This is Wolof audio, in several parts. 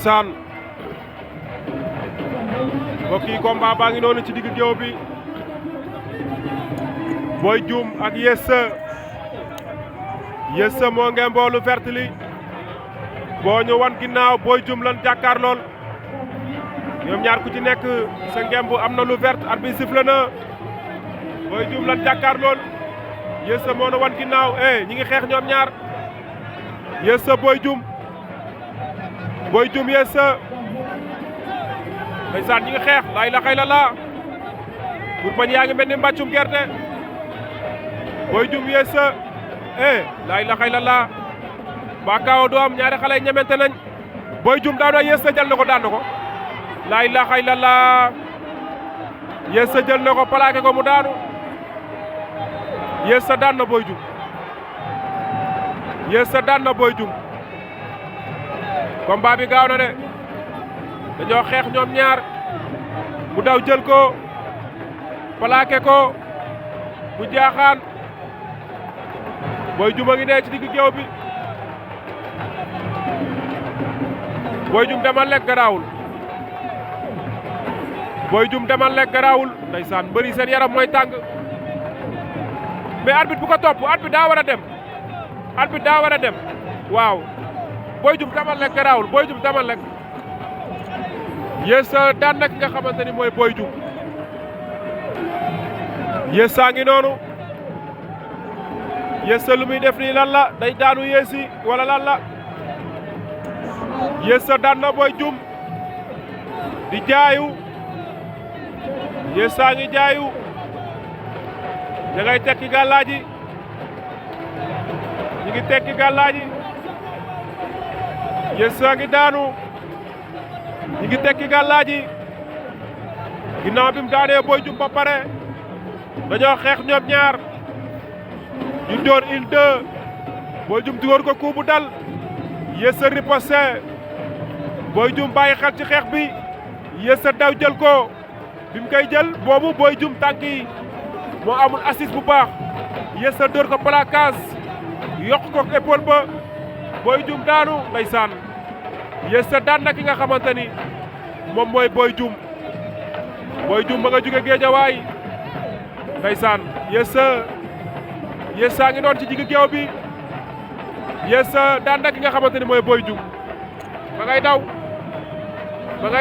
ndeysaan mbokk yi combat baa ngi noonu ci digg géew bi Boy Dioum ak Yessa moo ngeen mboolu vert li boo ñu wan ginnaaw Boy Dioum lan jàkkaar lool ñoom ñaar ku ci nekk sa ngemb am na lu vert arbitre sifflé na Boy Dioum lan jàkkaar lool Yessa moo nu wan ginnaaw ñi ngi xeex ñoom ñaar Yessa Boy Dioum Yessa ndeysaan ñi ngi xeex laa ilaaha illallaah pour bañ yaa ngi mel ni mbàccum gerte Boy Dioum Yessa laa ilaaha illallaah ba kaaw do am ñaari xale ñemente nañ Boy Dioum daan na Yessa jël na ko daan na ko laa ilaaha illallaah Yessa jël na ko plaqué ko mu daanu Yessa daan na Boy Dioum Yessa daan na Boy Dioum combat bi gaaw na de dañoo xeex ñoom ñaar mu daw jël ko plaqué ko mu jaaxaan Boy Dioum a ngi ne ci digg géew bi Boy Dioum demal lekk garaawul Boy Dioum demal lekk garaawul ndeysaan mbëri seen yaram mooy tàng mais arbitre bu ko topp arbitre daa war a dem arbitre daa war a dem waaw Boy Dioum demal lekk garaawul Boy Dioum demal lekk Yessa daan na ki nga xamante ni mooy Boy Dioum Yessa ngi noonu Yessa lu muy def nii lan la day daanu Yessi wala lan la Yessa daan na Boy Dioum di jaayu Yessa ngi jaayu da ngay tekki gàllaaji ñi ngi tekki gàllaaji Yessa ngi daanu ñi ngi tekki gàllaaji ginnaaw bi mu daanee Boy Dioum ba pare dañoo xeex ñoom ñaar ñu door une deux Boy Dioum dugal ko coup bu dal Yessa riposté Boy Dioum bàyyi xel ci xeex bi Yessa daw jël ko bi mu koy jël boobu Boy Dioum tànk yi moo amul assise bu baax Yessa dóor ko placage yokk ko épaule ba Boy Dioum daanu ndeysaan Yessa daan na ki nga xamante ni moom mooy Boy Dioum ma nga jóge Géejawaay ndeysaan Yessa ngi doon ci digg géew bi Yessa daan na ki nga xamante ni mooy Boy Dioum ma ngay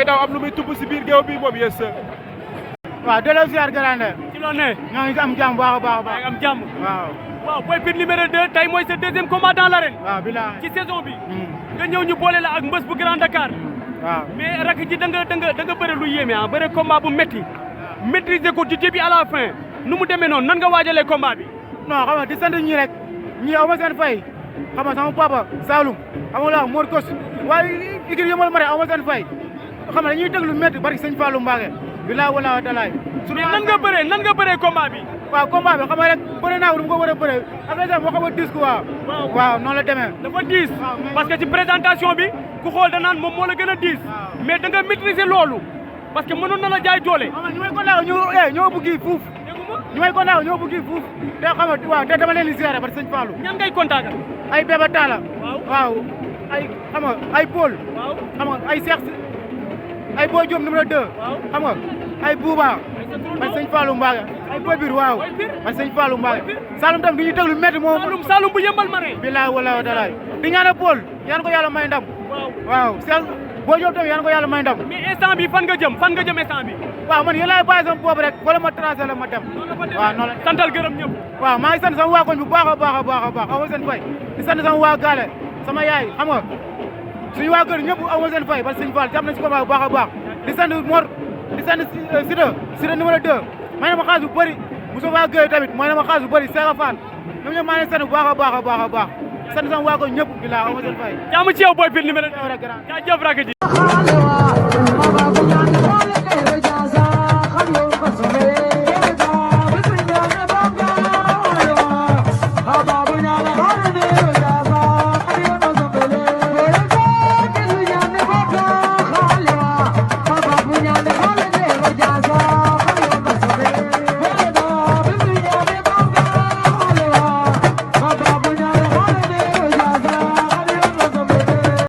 daw am lu muy tubb si biir géew bi moom Yessa. waaw delloo ziar Grande. ci loolu ne. ñoo ngi am jàmm baax a baax a baax. am jàmm. waaw Boy Pire numéro 2 tey mooy sa deuxième combat dans l'arène. waaw bilaay ci saison bi. nga ñëw ñu boole la ak mbës bu Grand Dakar. waaw mais rak ji da nga bëre lu yéeme bëre combat bu métti. maîtriser ko du début à la fin nu mu demee noonu nan nga waajalee combat bi. non xam nga di sant ñi rek ñi aw ma seen fay xam nga sama papa Saloum xam nga la Mor Kos waaye igir yëmal ma rek aw ma seen fay xam nga dañuy déglu métti barki sëñ Fallou Mbacké bilaay wala dalaay. mais nan nga bëree combat bi. waaw combat bi xam nga rek bëre naa ko du ma ko war a bëre affaire moo xam a diis quoi. waaw noonu la demee. dafa diis parce que ci présentation bi ku xool da naan moom moo la gën a diis. mais da nga maîtriser loolu parce que mënoon na la jaay doole. xam nga ñu may ko naaw ñoo bëgg fuuf. ñu may ko naaw ñoo bëgg fuuf te xam nga waaw te dama leen di gérer ba sëñ Fallou. ñan ngay contacter. ay Bébé Talla. waaw ay xam nga ay Paul. xam nga ay Cheikh ay Boy Dioum numéro 2. xam nga ay Bouba. man sëñ Fallou Mbacké ay Boy Bir waaw man sëñ Fallou Mbacké Saloum tam du ñu déglu métti moom. Saloum bu yëmbal ma ne. bilaay wala dalaay di ñaanal Paul yaan ko yàlla may ndam. waaw Cheikh Boy Dioum tam yaan ko yàlla may ndam. mais instant bi fan nga jëm instant bi. waaw man yéen laay bàyyi sama boobu rek wala ma tracé la ma dem. waaw noonu la santal gërëm ñëpp. waaw maa ngi sant sama waa koñ bu baax a baax a baax a baax aw ma seen fay di sant sama waa gaale sama yaay xam nga suñu waa kër ñëpp aw ma seen fay parce que sëñ Fall jàpp nañ si combat bu baax a baax di sant Mor di sant Sida numéro 2 may na ma xaalis bu bëri Moussa waa Gueye tamit may na ma xaalis bu bëri Seera Fall ñoom ñëpp maa ngi sant bu baax a baax a baax a baax sant sama waa koñ ñëpp bi laa aw ma seen fay jaamu ci yow Boy Pire numéro 2 jaajëf rakk ji